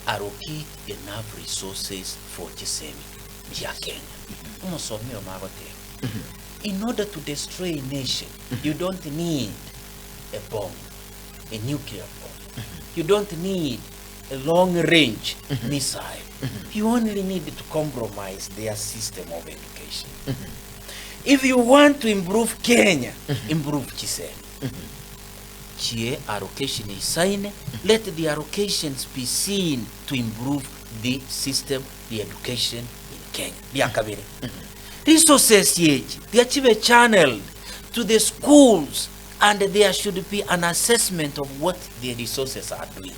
Allocate enough resources for chisemi chia Kenya. Omosomi oyomo agoteba, In order to destroy a nation, you don't need a bomb, a nuclear bomb. You don't need a long range missile. You only need to compromise their system of education. If you want to improve Kenya, improve chisemi. Chie allocation isaine, let the allocations be seen to improve the system, the education in Kenya. Ria kabere, resources echi tiga chibe channeled to the schools and there should be an assessment of what the resources are doing.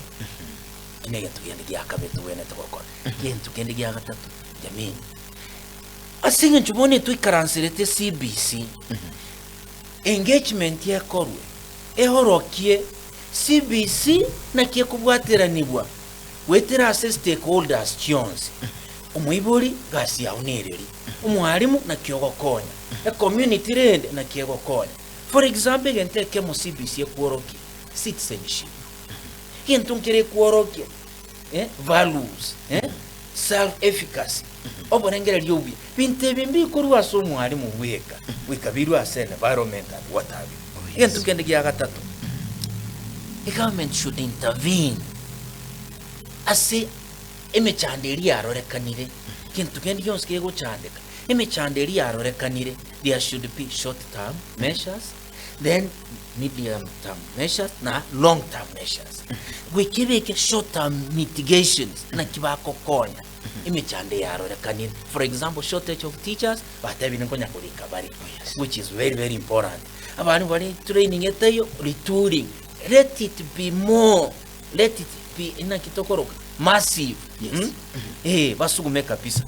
Eki negento kende gia kabere tobwenerete gokora. Gento kende gia gatato, jameni, ase eng'encho bono etwaikaranserete CBC, Engagement ekorwe ehorokie CBC naki ekobwateranigwa goetera ase stakeholders chionsi. Omoibori gasi yao nereri, omwalimu naki ogokonya, ecommunity rende naki egokonya. For example egento ekemo CBC ekworokia citizenship, egento nkere ekworokia eh, values eh, self efficacy, oborengereria obuya. Binto ebi mbikorwa ase omwalimu bweka, goika birwe ase environment and what have you. Oh, yes. Egento kende gia gatato, egovernment should intervene ase emechando eria yarorekanire, gento kende gionsi kegochandeka, emechando eria yarorekanire, there should be short term measures, then medium term measures na long term measures. Goika ebeke short term mitigations naki bagokonya emechando eyarorekanire. For example, shortage of teachers, batebire nkonya korika bare, which is very very important. Abarimu bare training etaiyo, retooling, let it be more, let it be naki tokoroka massive, Yes. mm? Eh, basugume kabisa.